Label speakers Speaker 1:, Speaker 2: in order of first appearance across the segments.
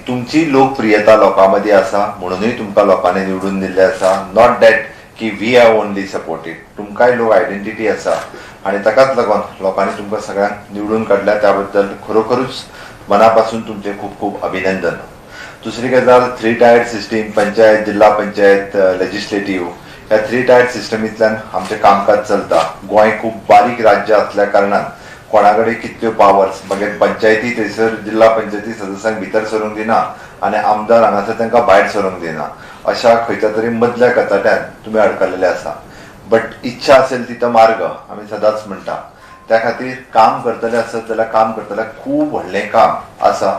Speaker 1: तुमची लोकप्रियता लोकां मदीं आसा म्हणूनय तुमकां लोकांनी निवडून दिल्लें आसा. Not that की we have only supported, तुमकांय लोक आयडेंटिटी आसा आनी ताकाच लागून लोकांनी तुमकां सगळ्यांक निवडून काडल्या. त्या बद्दल खरोखरूच मनापासून तुमचें खूब खूब अभिनंदन. दुसरी गजाल, थ्री टायर्ड सिस्टीम, पंचायत, जिल्हा पंचायत, लेजिस्लेटीव, ह्या थ्री टायर्ड सिस्टमींतल्यान आमचें कामकाज चलता. गोंय खूब बारीक राज्य आसल्या कारणान कोणा कडेन कितल्यो पावर्स, मागीर पंचायती थंयसर जिल्हा पंचायती सदस्यांक भितर सरूंक दिना आनी आमदार हांगासर तांकां भायर सरूंक दिना, अशा खंयच्या तरी मदल्या कचाट्यान तुमी अडकलेले आसा. बट इच्छा असेल तिथं मार्ग आमी सदांच म्हणटा. त्या खातीर काम करतले आसत जाल्यार काम करतल्याक खूब व्हडलें काम आसा.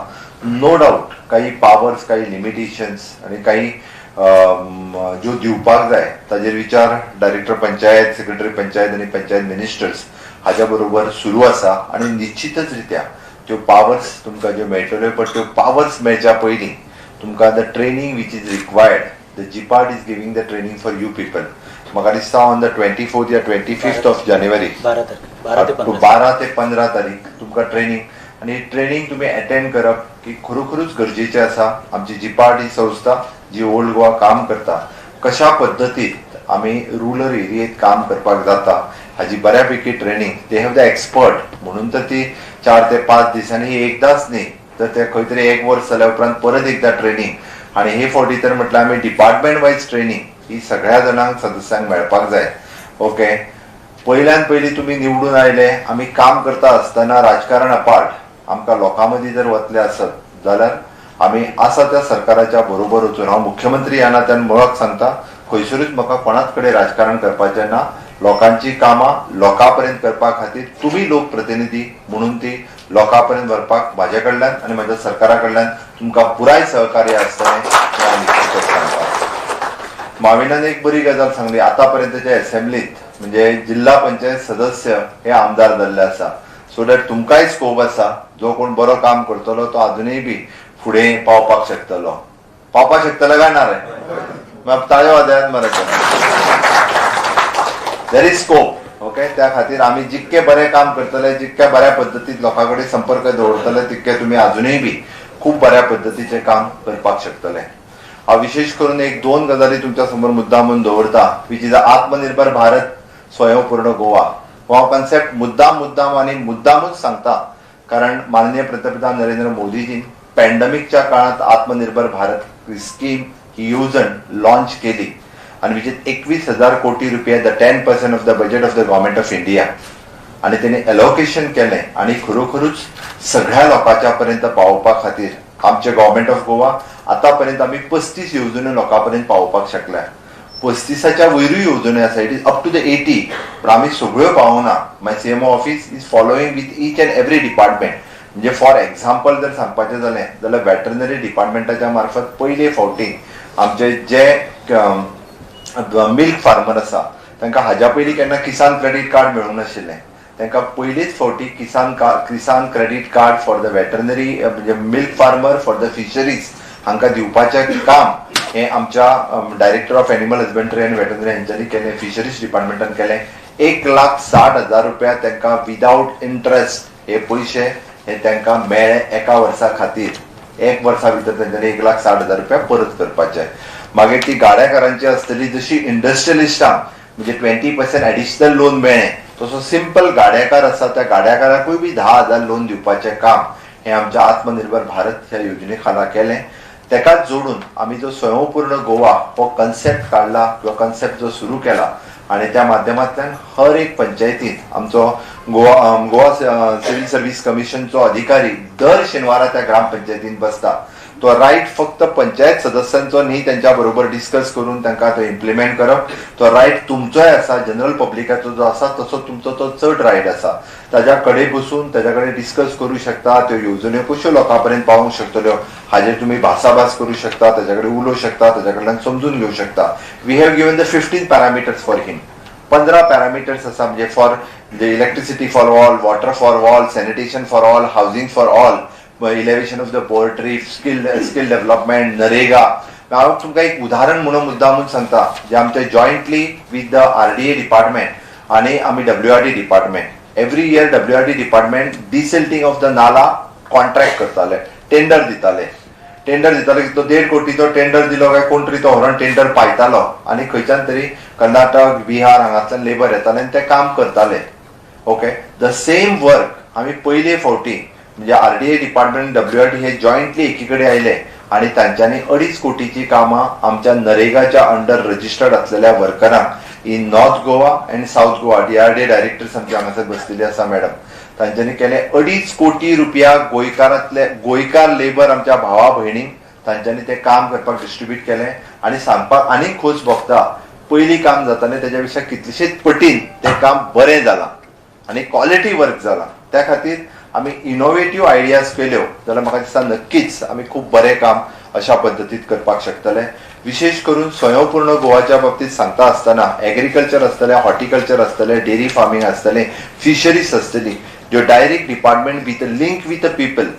Speaker 1: नो डावट काही पावर्स, काही लिमिटेशन्स आनी काही ज्यो दिवपाक जाय ताजेर विचार डायरेक्टर पंचायत, सेक्रेटरी पंचायत आनी पंचायत मिनिस्टर्स हाज्या बरोबर सुरू आसा आनी निश्चितच रित्या त्यो पावर्स तुमकां ज्यो मेळटल्यो, बट त्यो पावर्स मेळच्या पयलीं तुमकां the training which is required, the GPARD is giving the training for you people. म्हाका दिसता ऑन the 24th या 25th of January,
Speaker 2: 12 तारखे, 12 ते 15.
Speaker 1: 12 ते 15 तारीख तुमकां ट्रेनिंग आनी ट्रेनिंग तुमी अटेंड करप की खरोखरूच गरजेचें आसा. आमची जिपार्ड ही संस्था जी ओल्ड गोवा काम करता, कशा पद्दतीन आमी रुरल एरियेत काम करपाक जाता हाजी बऱ्यापैकी training, they have the expert, म्हणून तर ती 4 ते 5 दिसांनी, ही एकदाच न्ही तर ते खंय तरी एक वर्स जाल्या उपरांत परत एकदा ट्रेनिंग. आनी हे फावटी तर म्हटल्यार आमी डिपार्टमेंट वायज ट्रेनिंग ही सगळ्या जाणांक सदस्यांक मेळपाक जाय. ओके, पयल्यान पयलीं तुमी निवडून आयले, आमी काम करता आसतना राजकारण अपार्ट आमकां लोकां मदीं जर वतले आसत जाल्यार आमी आसा त्या सरकाराच्या बरोबर वचून, हांव मुख्यमंत्री ह्या नात्यान मुळाक सांगता, खंयसरूच म्हाका कोणाच कडेन राजकारण करपाचें ना. लोकांची कामां लोकां पर्यंत करपा खातीर तुमी लोकप्रतिनिधी म्हणून ती लोकां पर्यंत व्हरपाक म्हाज्या कडल्यान आनी म्हाज्या सरकारा कडल्यान तुमकां पुराय सहकार्य आसतलें हें हांव निश्चितच सांगता. माविनान एक बरी गजाल सांगली, आतां पर्यंतच्या असेंब्लीत म्हणजे जिल्हा पंचायत सदस्य हे आमदार जाल्ले आसा, सो that तुमकांय स्कोप आसा. जो कोण बरो काम करतलो तो अजुनूय बी फुडें पावपाक शकतलो. पावपाक शकतलो काय ना रे? मागीर ताळयो वाजयात मरे. There is scope, okay. त्या खातीर आमी जितके बरें काम करतले, जितक्या बऱ्या पद्दतीन लोकां कडेन संपर्क दवरतले, तितके तुमी अजुनूय बी खूब बऱ्या पद्दतीचें काम करपाक शकतले. हांव विशेश करून एक दोन गजाली तुमच्या समोर मुद्दाम दवरता, which is आत्मनिर्भर भारत, स्वयंपूर्ण गोवा. हो हांव कन्सेप्ट मुद्दाम मुद्दाम आनी मुद्दामूच सांगता, कारण माननीय पंतप्रधान नरेंद्र मोदीजीन पॅन्डेमिकच्या काळात आत्मनिर्भर भारत स्कीम ही येवजण लॉन्च केली आणि which is 21,000 कोटी रुपये, the 10% of the budget of the Government of India, आणि त्यांनी एलोकेशन केलें आणि खरोखरूच सगळ्या लोकांच्या पर्यंत पावोवपा खातीर आमचे गव्हर्मेंट ऑफ गोवा आतापर्यंत आमी 35 येवजण्यो लोकां पर्यंत पावोवपाक शकल्या. 35च्या वयरूय येवजण्यो आसा, it is up to the 80, पण आमी सगळ्यो पावोना. My CMO office is following with each and every department. म्हणजे फॉर एक्झाम्पल जर सांगपाचें जालें जाल्यार वेटरनरी डिपार्टमेंटाच्या मार्फत पयले फावटी आमचे जे मिल्क फार्मर आसा तांकां हाज्या पयलीं केन्ना किसान क्रेडीट कार्ड मेळूंक नाशिल्लें. तांकां पयलीच फावटी किसान credit card for the veterinary, म्हणजे milk farmer, for the fisheries हांकां दिवपाचें काम हें आमच्या Director of Animal Husbandry and Veterinary हेंच्यांनी केलें, फिशरीज डिपार्टमेंटान केलें. 1,60,000 रुपया तांकां विदावट इंट्रस्ट हे पयशे हे तांकां मेळ्ळे एका वर्सा खातीर. एक वर्सा भितर तेंच्यांनी 1,60,000 रुपया परत करपाचे. मागीर ती गाड्याकारांची आसतली, जशी इंडस्ट्रियलिस्टांक म्हणजे 20% एडिशनल लोन मेळ्ळें, तसो सिंपल गाड्याकार आसा त्या गाड्याकाराकूय बी 10,000 लोन दिवपाचें काम हें आमच्या आत्मनिर्भर भारत ह्या योजने खाला केलें. तेकाच जोडून आमी जो स्वयंपूर्ण गोवा हो कन्सेप्ट काडला किंवा कन्सेप्ट जो सुरू केला आणि त्या माध्यमांतल्यान हर एक पंचायतीत आमचो गोवा सिव्हिल सर्व्हिस कमिशनचो अधिकारी दर शेनवारा त्या ग्रामपंचायतीन बसता. तो रायट फक्त पंचायत सदस्यांचो न्ही, त्यांच्या बरोबर डिस्कस करून तांकां तो इम्प्लिमेंट करप, तो रायट तुमचोय आसा. जनरल पब्लिकाचो जो आसा तसो तुमचो तो चड रायट आसा. ताज्या कडेन बसून ताज्या कडेन डिस्कस करूं शकता, त्यो येवजण्यो कश्यो लोकां पर्यंत पावोवंक शकतल्यो हाजेर तुमी भासाभास करूं शकता, ताज्या कडेन उलोवंक शकता, ताज्या कडल्यान समजून घेवंक शकता. We have given the 15 parameters for him. 15 parameters आसा, म्हणजे फॉर म्हणजे electricity for all, water for all, sanitation for all, housing for all, elevation of the poverty, skill development, NREGA. हांव तुमकां एक उदाहरण म्हणून मुद्दामून सांगता, जे आमचे jointly with the RDA department आणि आमी WRD department, every year WRD department desilting of the nala contract करताले, टेंडर दिताले. टेंडर दिताले की तो 1.5 कोटीचो टेंडर दिलो काय कोण तरी तो व्हरून टेंडर पायतालो आनी खंयच्यान तरी कर्नाटक, बिहार हांगांतल्यान लेबर येताले आनी ते काम करताले. ओके, the same work आमी पयले फावटी म्हणजे आरडीए डिपार्टमेंट WRD हे जॉयंटली एकी कडेन आयले आनी तांच्यांनी 2.5 कोटीची कामां आमच्या नरेगाच्या अंडर रजिस्टर्ड असलेल्या वर्करांक in North Goa and South Goa, DRDA directors आमचे हांगासर बसलेली आसा मॅडम, तांच्यांनी केले 2.5 कोटी रुपया गोंयकारांतले गोंयकार लेबर आमच्या भावा भयणींक तांच्यांनी ते काम करपाक डिस्ट्रीब्यूट केलें. आनी सांगपाक आनीक खोस भोगता, पयलीं काम जातालें तेज्या पेक्षा कितलेशेच पटीन तें काम बरें जालां आनी क्वॉलिटी वर्क जालां. त्या खातीर आमी इनोवेटीव आयडियाज केल्यो जाल्यार म्हाका दिसता नक्कीच आमी खूब बरें काम अशा पद्दतीत करपाक शकतले. विशेष करून स्वयंपूर्ण गोवाच्या बाबतीत सांगता आसतना एग्रीकल्चर आसतलें, हॉर्टिकल्चर आसतलें, डेअरी फार्मींग आसतलें, फिशरीज आसतली, ज्यो direct department with link with people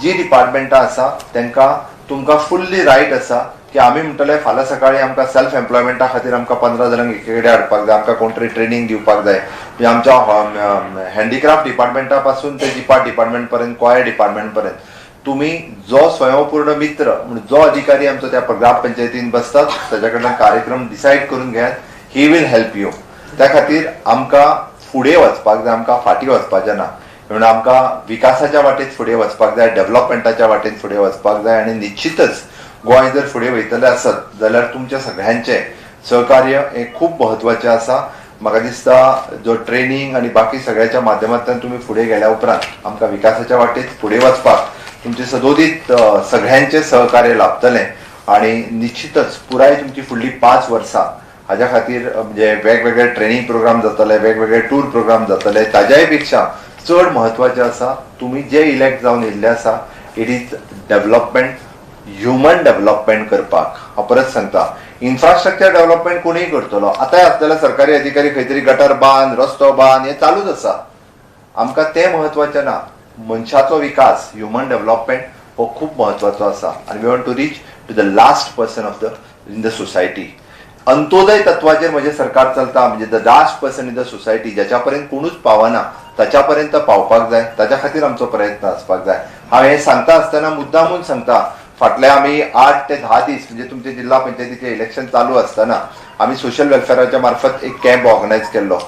Speaker 1: जी डिपार्टमेंटां आसा तांकां तुमकां फुल्ली रायट आसा की आमी म्हणटले फाल्यां सकाळी आमकां सेल्फ एम्प्लॉयमेंटा खातीर आमकां 15 जाणांक एके कडेन हाडपाक जाय, आमकां कोण तरी ट्रेनींग दिवपाक जाय. म्हणजे आमच्या हँडीक्राफ्ट डिपार्टमेंटा पासून ते जिपाट डिपार्टमेंट पर्यंत, कॉयर डिपार्टमेंट पर्यंत तुम्ही जो स्वयंपूर्ण मित्र म्हणून जो अधिकारी आमचो त्या ग्रामपंचायतीन बसतात ताच्या कडल्यान कार्यक्रम डिसायड करून घेयात, he will help you. त्या खातीर आमकां फुडें वचपाक जाय, आमकां फाटीं वचपाचें ना. म्हणून आमकां विकासाच्या वाटेत फुडें वचपाक जाय, डेव्हलपमेंटाच्या वाटेत फुडें वचपाक जाय आनी निश्चितच गोंय जर फुडें वयतलें आसत जाल्यार तुमच्या सगळ्यांचें सहकार्य हें खूब म्हत्वाचें आसा. म्हाका दिसता जो ट्रेनींग आनी बाकी सगळ्याच्या माध्यमांतल्यान तुमी फुडें गेल्या उपरांत आमकां विकासाच्या वाटेत फुडें वचपाक तुमचे सदोदीत सगळ्यांचें सहकार्य लाभतलें आनी निश्चितच पुराय तुमची फुडली 5 वर्सां हाज्या खातीर म्हणजे वेगवेगळे ट्रेनींग प्रोग्राम जातले, वेगवेगळे टूर प्रोग्राम जातले. ताज्याय पेक्षा चड म्हत्वाचें आसा तुमी जे इलेक्ट जावन येयल्ले आसा, it is development, human development करपाक. हांव परत सांगता, इन्फ्रास्ट्रक्चर डेव्हलपमेंट कोणूय करतलो. आतांय आसलेले सरकारी अधिकारी खंय तरी गटर बांद, रस्तो बांद, हें चालूच आसा. आमकां तें म्हत्वाचें ना, मनशाचो विकास, ह्युमन डेव्हलपमेंट हो खूब म्हत्वाचो आसा आनी we want to reach to the last person of the in the society. Antyodaya तत्वाचेर म्हजें सरकार चलता, म्हणजे the last person in the society ज्याच्या पर्यंत कोणूच पावना ताच्या पर्यंत पावपाक जाय, ताच्या खातीर आमचो प्रयत्न आसपाक जाय. हांव हें सांगता आसतना मुद्दामून सांगता, फाटले आमी 8 ते 10 दीस म्हणजे तुमचे जिल्हा पंचायतीचे इलेक्शन चालू आसतना आमी सोशल वेलफेअराच्या मार्फत एक कॅम्प ऑर्गनायज केल्लो.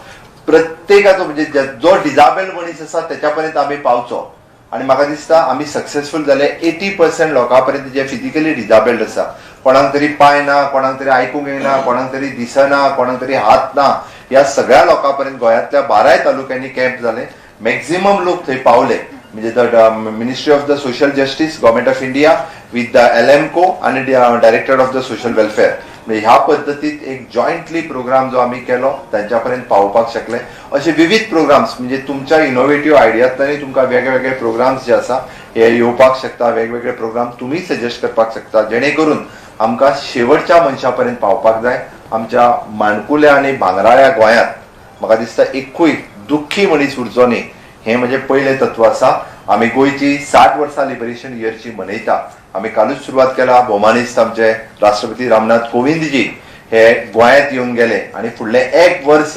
Speaker 1: प्रत्येकाचो म्हणजे जो डिजाबेल मनीस आसा त्याच्या पर्यंत आमी पावचो आनी म्हाका दिसता आमी सक्सेसफूल जाले. 80% लोकां पर्यंत जे फिजिकली डिजाबेल्ड आसा, कोणाक तरी पांय ना, कोणाक तरी आयकूंक येना, कोणाक तरी दिसना, कोणाक तरी हात ना, ह्या सगळ्या लोकां पर्यंत गोंयांतल्या 12 तालुक्यांनी कॅम्प जाले. मॅक्झिमम लोक थंय पावले. म्हणजे the Ministry of the Social Justice, Government of India with the LMCO आनी Director of the Social Welfare, म्हणजे ह्या पद्दतीत एक जॉयंटली प्रोग्राम जो आमी केलो तांच्या पर्यंत पावोवपाक शकले. असे विविध प्रोग्राम्स म्हणजे तुमच्या इनोवेटीव आयडियातल्यानूय तुमकां वेगवेगळे प्रोग्राम्स जे आसा हे येवपाक शकता. वेगवेगळे प्रोग्राम तुमी सजेस्ट करपाक शकता, जेणे करून आमकां शेवटच्या मनशा पर्यंत पावपाक जाय. आमच्या माणकुल्या आनी भांगराळ्या गोंयांत म्हाका दिसता एकूय दुख्खी मनीस उरचो न्ही, हें म्हजें पयलें तत्व आसा. आमी गोंयची 60 वर्सां लिबरेशन इयरची मनयता. आमी कालूच सुरवात केला. भोवमानेस्त आमचे राष्ट्रपती रामनाथ कोविंदजी हे गोंयांत येवन गेले आनी फुडलें एक वर्स,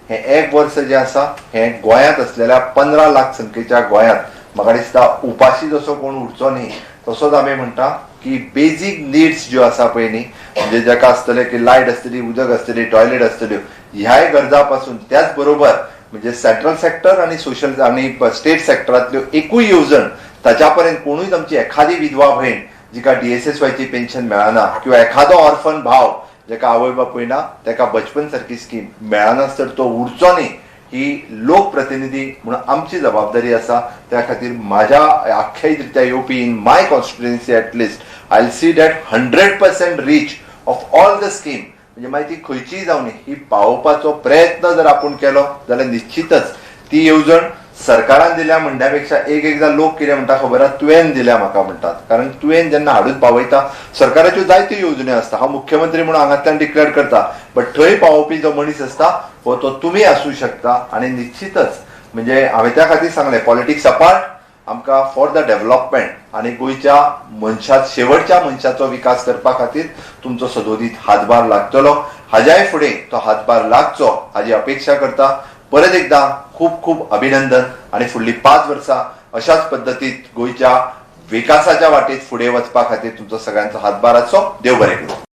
Speaker 1: हें एक वर्स जें आसा हें गोंयांत असलेल्या 15 लाख संख्येच्या गोंयांत म्हाका दिसता उपाशी जसो कोण उरचो न्ही तसोच आमी म्हणटा की बेजीक निड्स ज्यो आसा पळय न्ही, म्हणजे जाका आसतलें की लायट आसतली, उदक आसतली, टॉयलेट आसतल्यो, ह्याय गरजा पासून त्याच बरोबर म्हणजे सेंट्रल सेक्टर आनी सोशल आनी स्टेट सेक्टरांतल्यो एकूय येवजण ताच्या पर्यंत कोणूय आमची एखादी विधवा भयण जिका DSSY pension मेळना किंवा एखादो ऑर्फन भाव जेका आवय बापूय ना तेका बचपन सारकी स्कीम मेळनासतर तो उरचो न्ही, ही लोकप्रतिनिधी म्हणून आमची जबाबदारी आसा. त्या खातीर म्हाज्या आख्यायिकरित्या येवपी in my constituency at least I will see that 100% reach of all the scheme, म्हणजे मागीर ती खंयचीय जावं ही पावोवपाचो प्रयत्न जर आपूण केलो जाल्यार निश्चितच ती येवजण सरकारान दिल्या म्हणण्या पेक्षा एक एकदां लोक कितें म्हणटा खबर आसा, तुवें दिल्या म्हाका म्हणटात. कारण तुवें जेन्ना हाडून पावयता, सरकाराच्यो जायत्यो येवजण्यो आसता, हांव मुख्यमंत्री म्हणून हांगांतल्यान डिक्लेअर करता, बट थंय पावोवपी जो मनीस आसता हो तो तुमी आसूं शकता. आनी निश्चितच म्हणजे हांवें त्या खातीर सांगलें, पॉलिटिक्स अपार्ट आमकां फॉर the development आनी गोंयच्या मनशा शेवटच्या मनशाचो विकास करपा खातीर तुमचो सदोदीत हातभार लागतलो. हाज्याय फुडें तो हातभार लागचो हाजी अपेक्षा करता. परत एकदां खूब खूब अभिनंदन आनी फुडली 5 वर्सां अशाच पद्दतीत गोंयच्या विकासाच्या वाटेत फुडें वचपा खातीर तुमचो सगळ्यांचो हातभार आसचो. देव बरें करूं.